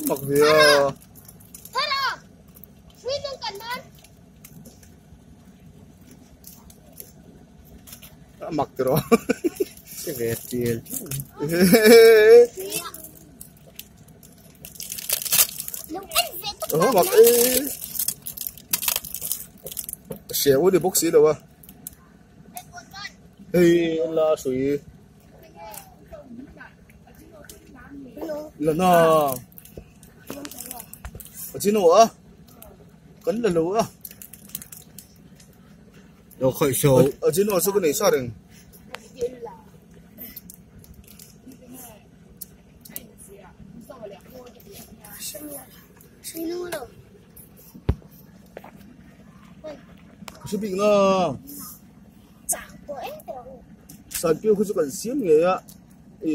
Mak ve a. A mak tiraw. Che ve tiel. Ơ mak e. Seu ni bawk si lo a. Hei la sui. La na. A chin a. Kan la lo a. Lo khawih so. A chin a chu ka nei sa reng. Ka bik na. San piu khu chu kan siam ngei a. I.